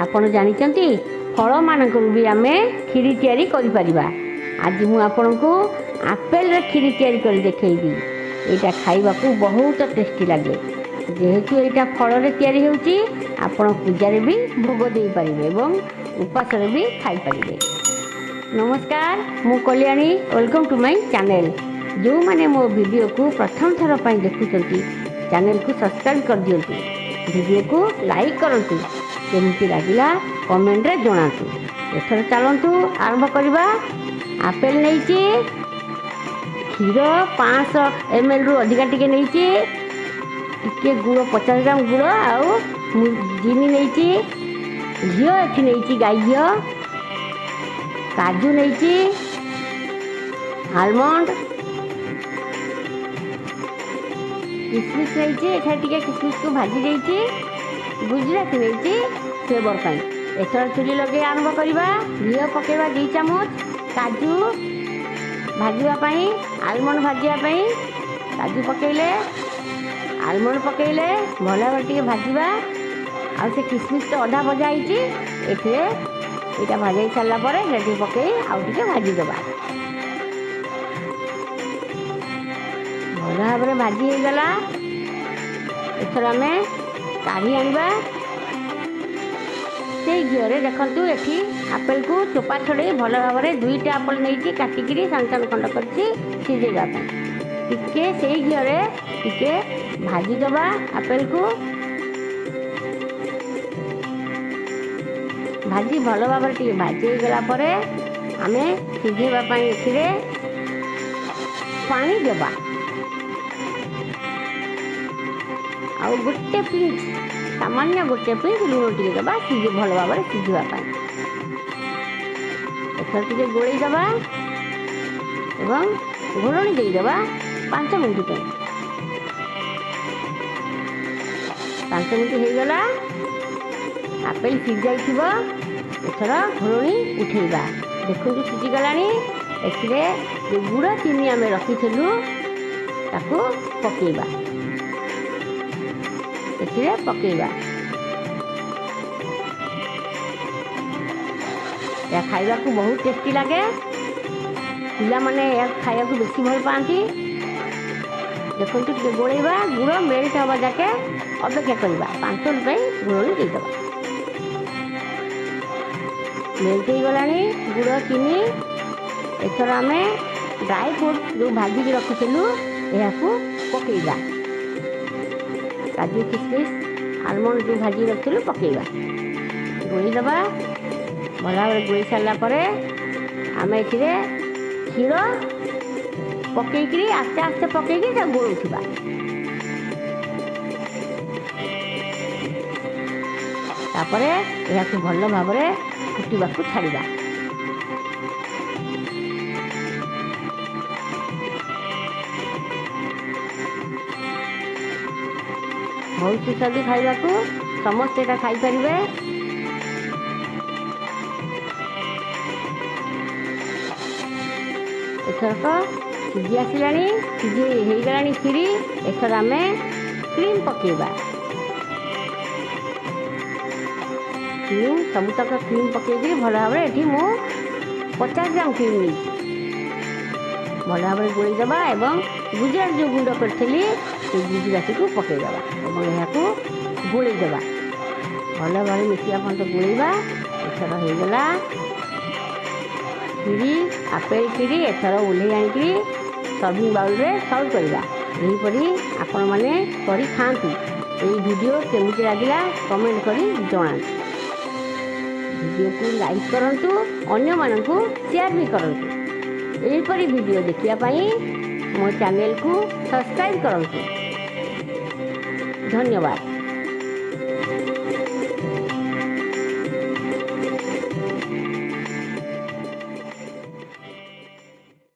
ଆପଣ ଜାଣିଛନ୍ତି, ଫଳମାନଙ୍କରୁ ବି ଆମେ କ୍ଷୀରି ତିଆରି କରିପାରିବା। ଆଜି ମୁଁ ଆପଣଙ୍କୁ ଆପେଲରେ କ୍ଷୀରି ତିଆରି କରି ଦେଖେଇବି। ଏଇଟା ଖାଇବାକୁ ବହୁତ ଟେଷ୍ଟି ଲାଗେ। ଯେହେତୁ ଏଇଟା ଫଳରେ ତିଆରି ହେଉଛି, ଆପଣ ପୂଜାରେ ବି ଭୋଗ ଦେଇପାରିବେ ଏବଂ ଉପାସରେ ବି ଖାଇପାରିବେ। ନମସ୍କାର, ମୁଁ Kalyani. Welcome to my channel. ଯେଉଁମାନେ ମୋ ଭିଡ଼ିଓକୁ ପ୍ରଥମ ଥର ପାଇଁ ଦେଖୁଛନ୍ତି, ଚ୍ୟାନେଲକୁ ସବସ୍କ୍ରାଇବ୍ କରିଦିଅନ୍ତୁ, ଭିଡ଼ିଓକୁ ଲାଇକ୍ କରନ୍ତୁ, କେମିତି ଲାଗିଲା କମେଣ୍ଟରେ ଜଣାନ୍ତୁ। ଏଥର ଚାଲନ୍ତୁ ଆରମ୍ଭ କରିବା। ଆପେଲ ନେଇଛି, କ୍ଷୀର 500 ଏମ୍ଏଲ୍ରୁ ଅଧିକା ଟିକେ ନେଇଛି, ଟିକେ ଗୁଡ଼, 50 ଗ୍ରାମ ଗୁଡ଼ ଆଉ ଚିନି ନେଇଛି, ଘିଅ ଏଠି ନେଇଛି ଗାଈ ଘିଅ, କାଜୁ ନେଇଛି, ଆଲମଣ୍ଡ, କିସମିସ୍ ନେଇଛି। ଏଠାରେ ଟିକେ କିସମିସ୍କୁ ଭାଜି ଦେଇଛି। ଗୁଜୁରାତି ନେଇଛି ଫ୍ଲେଭର ପାଇଁ। ଏଥର ଚୁଲି ଲଗେଇ ଆରମ୍ଭ କରିବା। ଘିଅ ପକାଇବା 2 ଚାମଚ। କାଜୁ ଭାଜିବା ପାଇଁ, ଆଲମଣ୍ଡ ଭାଜିବା ପାଇଁ କାଜୁ ପକାଇଲେ, ଆଲମଣ୍ଡ ପକାଇଲେ, ଭଲ ଭାବରେ ଟିକେ ଭାଜିବା। ଆଉ ସେ କିସମିସ୍ ତ ଅଧା ଭଜା ହେଇଛି ଏଥିରେ। ଏଇଟା ଭଜା ହେଇ ସାରିଲା ପରେ ସେଟା ଟିକେ ପକାଇ ଆଉ ଟିକେ ଭାଜିଦେବା। ଭଲ ଭାବରେ ଭାଜି ହେଇଗଲା। ଏଥର ଆମେ କାଢ଼ି ଆଣିବା। ସେଇ ଘିଅରେ ଦେଖନ୍ତୁ, ଏଠି ଆପେଲକୁ ଚୋପା ଛଡ଼େଇ ଭଲ ଭାବରେ 2ଟା ଆପେଲ ନେଇଛି, କାଟିକିରି ସାନ ସାନ ଖଣ୍ଡ କରିଛି ସିଝେଇବା ପାଇଁ। ଟିକେ ସେଇ ଘିଅରେ ଟିକେ ଭାଜିଦେବା ଆପେଲକୁ। ଭାଜି ଭଲ ଭାବରେ ଟିକେ ଭାଜି ହେଇଗଲା ପରେ ଆମେ ସିଝେଇବା ପାଇଁ ଏଥିରେ ପାଣି ଦେବା ଆଉ ଗୋଟେ ପିଞ୍ଚ, ସାମାନ୍ୟ ଗୋଟେ ପିଞ୍ଚ ଲୁଣ ଟିକେ ଦେବା ସିଝି ଭଲ ଭାବରେ ସିଝିବା ପାଇଁ। ଏଥର ଟିକେ ଗୋଳେଇ ଦେବା ଏବଂ ଘୋଡ଼ଣୀ ଦେଇଦେବା 5 ମିନିଟ୍ ପାଇଁ। 5 ମିନିଟ୍ ହେଇଗଲା, ଆପେଲ ସିଝି ଯାଇଥିବ। ଏଥର ଘୋଡ଼ଣୀ ଉଠେଇବା। ଦେଖନ୍ତୁ, ସିଝିଗଲାଣି। ଏଥିରେ ଯେଉଁ ଗୁଡ଼ ଚିନି ଆମେ ରଖିଥିଲୁ, ତାକୁ ପକେଇବା, ଏଥିରେ ପକେଇବା। ଏହା ଖାଇବାକୁ ବହୁତ ଟେଷ୍ଟି ଲାଗେ। ପିଲାମାନେ ଏହାକୁ ଖାଇବାକୁ ବେଶୀ ଭଲ ପାଆନ୍ତି। ଦେଖନ୍ତୁ, ଟିକେ ଗୋଳେଇବା। ଗୁଡ଼ ମେଲ୍ଟ ହେବା ଯାକେ ଅପେକ୍ଷା କରିବା। 5 ମିନିଟ୍ ପାଇଁ ଘୋଡ଼ଣୀ ଦେଇଦେବା। ମେଲ୍ଟ ହେଇଗଲାଣି ଗୁଡ଼ ଚିନି। ଏଥର ଆମେ ଡ୍ରାଇ ଫ୍ରୁଟ୍ ଯେଉଁ ଭାଜିକି ରଖିଥିଲୁ, ଏହାକୁ ପକେଇବା। କାଜୁ, କିସମିସ୍, ଆଲମଣ୍ଡ ଯେଉଁ ଭାଜିକି ରଖିଥିଲୁ ପକେଇବା। ଗୋଳେଇ ଦେବା। ଭଲ ଭାବରେ ଗୋଳେଇ ସାରିଲା ପରେ ଆମେ ଏଥିରେ କ୍ଷୀର ପକେଇକିରି, ଆସ୍ତେ ଆସ୍ତେ ପକେଇକି ତାକୁ ଗୋଳଉଥିବା। ତାପରେ ଏହାକୁ ଭଲ ଭାବରେ ଫୁଟିବାକୁ ଛାଡ଼ିବା। ବହୁତ ସୁସ୍ୱାଦୁ ଖାଇବାକୁ, ସମସ୍ତେ ଏଇଟା ଖାଇପାରିବେ। ଏଥରକ ସିଝି ଆସିଲାଣି, ସିଝି ହେଇଗଲାଣି କ୍ଷୀରି। ଏଥର ଆମେ କ୍ରିମ୍ ପକେଇବା। କ୍ରିମ୍, ସବୁତକ କ୍ରିମ୍ ପକେଇକିରି ଭଲ ଭାବରେ, ଏଠି ମୁଁ 50 ଗ୍ରାମ କ୍ରିମ୍ ନେଇଛି, ଭଲ ଭାବରେ ଗୋଳେଇ ଦେବା ଏବଂ ଗୁଜୁରାତି ଯେଉଁ ଗୁଣ୍ଡ କରିଥିଲି, ସେ ଗୁଜୁରାତିକୁ ପକେଇଦେବା ଏବଂ ଏହାକୁ ଗୋଳେଇ ଦେବା। ଭଲ ଭାବରେ ମିଶିବା ପର୍ଯ୍ୟନ୍ତ ଗୋଳେଇବା। ଏଥର ହେଇଗଲା କ୍ଷୀରି, ଆପେଲ କ୍ଷୀରି। ଏଥର ଓହ୍ଲେଇ ଆଣିକିରି ସର୍ଭିଂ ବାଉଲରେ ସର୍ଭ କରିବା। ଏହିପରି ଆପଣମାନେ କରି ଖାଆନ୍ତୁ। ଏଇ ଭିଡ଼ିଓ କେମିତି ଲାଗିଲା କମେଣ୍ଟ କରି ଜଣାନ୍ତୁ। ଭିଡ଼ିଓକୁ ଲାଇକ୍ କରନ୍ତୁ, ଅନ୍ୟମାନଙ୍କୁ ସେୟାର ବି କରନ୍ତୁ। ଏହିପରି ଭିଡ଼ିଓ ଦେଖିବା ପାଇଁ ମୋ ଚ୍ୟାନେଲକୁ ସବସ୍କ୍ରାଇବ୍ କରନ୍ତୁ। ଧନ୍ୟବାଦ।